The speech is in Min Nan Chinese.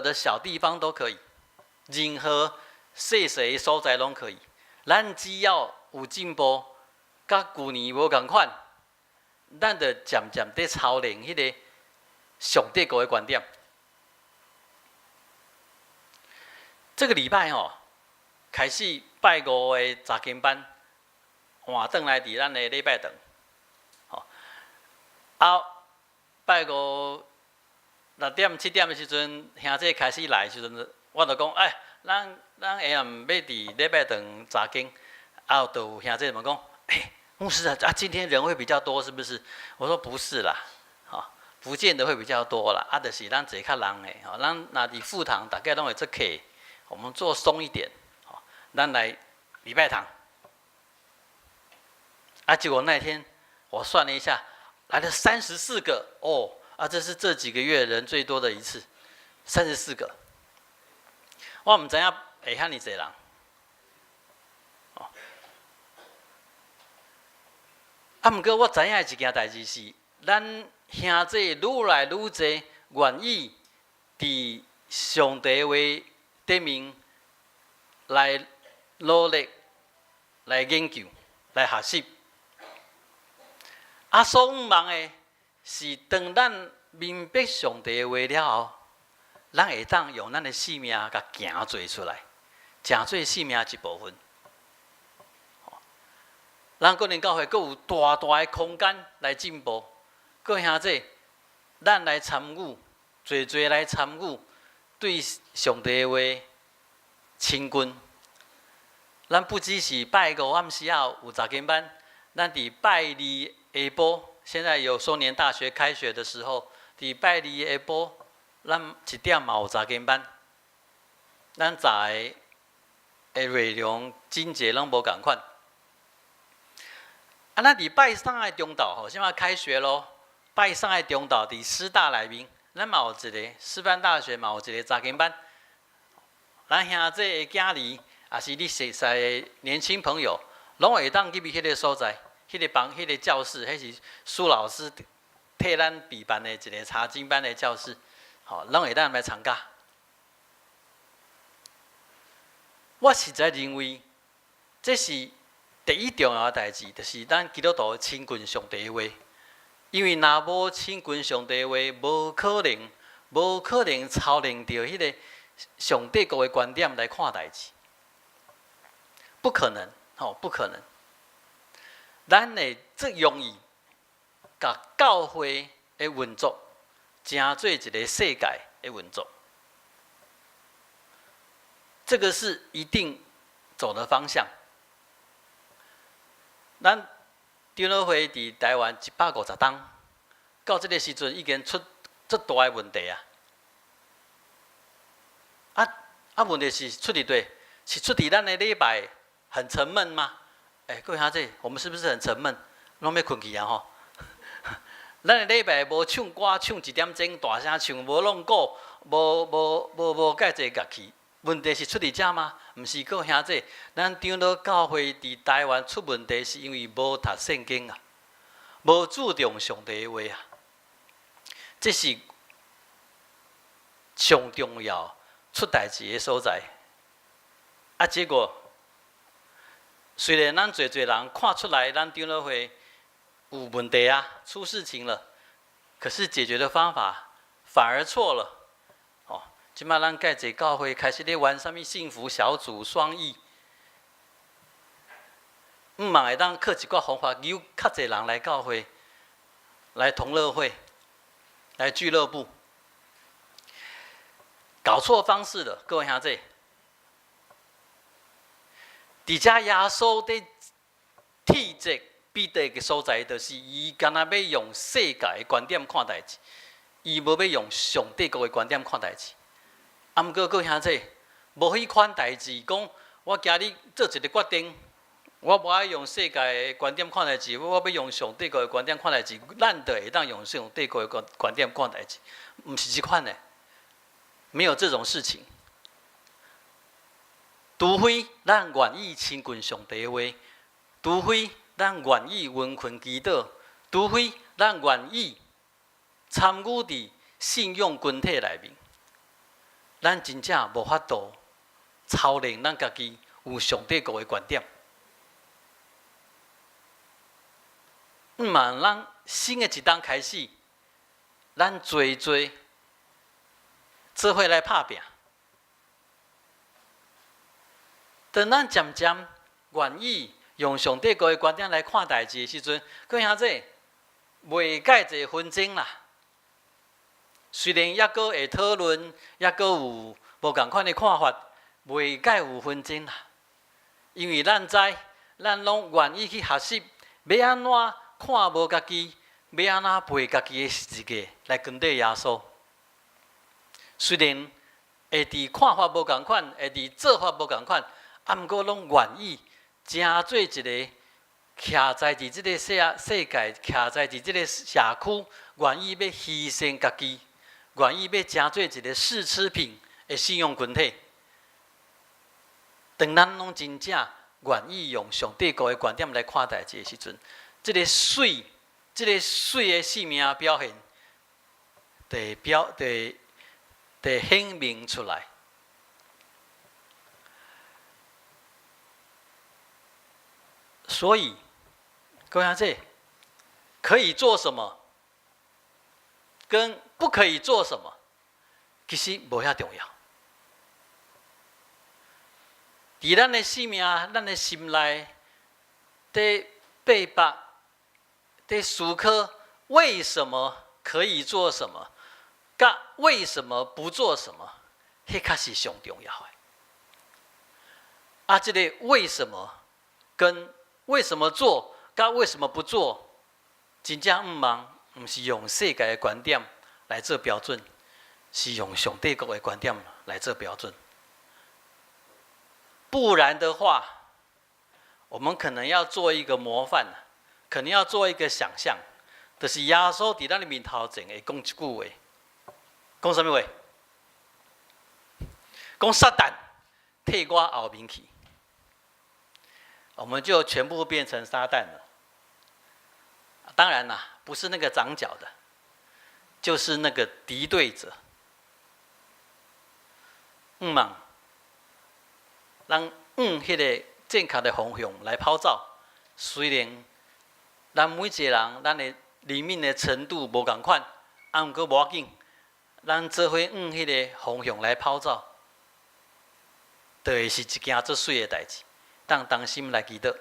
的小地方都可以，任何細細的所在攏可以。咱只要有進步，佮舊年無仝款，咱就漸漸佇操練彼个上帝國的觀點。這個禮拜吼，開始拜五的查經班換轉來佇咱的禮拜堂，吼啊，拜五6點7點的時陣，兄弟開始來的時陣，我就講，哎，咱下暗欲佇禮拜堂查經，啊，就有兄弟問講，哎，牧師啊，啊，今天人會比較多，是不是？我說不是啦，吼，不見得會比較多啦，啊，就是咱坐較人的，吼，咱若佇副堂，大概攏會足客，我們坐鬆一點，吼，咱來禮拜堂。啊，結果那天我算了一下，來了34個，哦，啊，這是這幾個月人最多的一次，三十四個。我毋知影會遐爾濟人。哦，啊，毋過我知影的一件代誌是，咱兄弟愈來愈濟願意佇上帝話頂面來努力、來研究、來學習。啊，所望的是，當咱明白上帝的話了後，咱會當用咱的性命共行做出來，成做性命一部分。咱個人教會閣有大大的空間來進步。各位兄弟，咱來參與，濟濟來參與，對上帝的話親近。咱不只是拜五暗時仔有查經班，咱佇拜二下晡，現在有松年大學開學的時候，佇拜二下晡，咱1點嘛有查經班。咱查的的內容真濟攏無仝款。啊，咱佇拜三的中晝吼，現在開學咯。拜三的中晝佇師大內面，咱嘛有一個師範大學嘛有一個查經班。咱兄弟的囝兒，抑是你熟似的年輕朋友，攏會當入去彼個所在，彼個房、彼個教室，彼是蘇老師替咱備辦的一個查經班的教室，吼，攏會當來參加。我實在認為，這是第一重要的代誌，就是咱基督徒親近上帝的話。因為若無親近上帝的話，無可能，無可能操練著彼個上帝國的觀點來看代誌，不可能，吼，不可能。咱會足容易共教會的運作，成做一個世界的運作，這個是一定走的方向。咱長老會佇台灣150冬，到這個時陣已經出足大的問題啊！啊啊，問題是出佇佗？是出佇咱的禮拜很沉悶嗎？欸，各位兄弟，我們是不是很沉悶？攏欲睏去啊吼！咱的禮拜無唱歌，唱一點鐘，大聲唱，無弄鼓，無無無無蓋濟樂器。問題是出佇遮嗎？毋是，各位兄弟，咱長老教會佇台灣出問題，是因為無讀聖經啊，無注重上帝的話啊，這是上重要出代誌的所在。啊，結果雖然咱濟濟人看出來，咱長老會有問題啊，出事情了，可是解決的方法反而錯了。哦，這擺咱蓋濟教會開始咧玩啥物幸福小組雙翼，毋嘛會當靠一寡方法，誘較濟人來教會，來同樂會，來俱樂部，搞錯方式了，各位兄弟。佇遮耶穌佇斥責彼得的所在，就是伊敢若欲用世界的觀點看代誌，伊無欲用上帝國的觀點看代誌。啊，毋過各位兄弟，無彼款代誌，講我今日做一個決定，我無愛用世界的觀點看代誌，我欲用上帝國的觀點看代誌，咱就會當用上帝國的觀點看代誌，毋是這款的，沒有這種事情。除非咱願意親近上帝的話，除非咱願意勤奮祈禱，除非咱願意參與佇信仰群體內面，咱真正無法度操練咱家己有上帝國的觀點。毋望咱新的一冬開始，咱做做做伙來拍拚。當咱漸漸願意用上帝國的觀點來看代誌的時陣，各位兄弟，袂蓋濟紛爭啦。雖然猶閣會討論，猶閣有無仝款的看法，袂蓋有紛爭啦。因為咱知，咱攏願意去學習，欲按怎看無家己，欲按怎背家己的十字架來跟綴耶穌。雖然會佇看法無仝款，會佇做法無仝款，啊，毋過攏願意成做一个徛在佇這个世界，徛在佇這个社區，願意欲犧牲家己，願意欲成做一个試吃品的信仰群體。當咱攏真正願意用上帝國的觀點來看代誌的時陣，這个媠的生命表現，就會顯明出來。所以，各位兄弟，可以做什麼，跟不可以做什麼，其實無遐重要。佇咱的生命、咱的心內，佇爬百、佇思考，為什麼可以做什麼，佮為什麼不做什麼，彼較是上重要的。啊，這个為什麼跟為什麼做，佮為什麼不做，真正毋望，毋是用世界的觀點來做標準，是用上帝國的觀點來做標準。不然的話，我們可能要做一個模範，可能要做一個想象，就是耶穌佇咱的面頭前會講一句話，講啥物話？講撒旦退我後面去，我們就全部變成撒旦了。當然啦，不是那個長角的，就是那個敵對者。毋望，咱往彼个正確的方向來跑走。雖然咱每一個人，咱的靈命的程度無仝款，啊，毋過無要緊，咱做伙往彼个方向來跑走，就會是一件足媠的代誌。當當心來祈禱。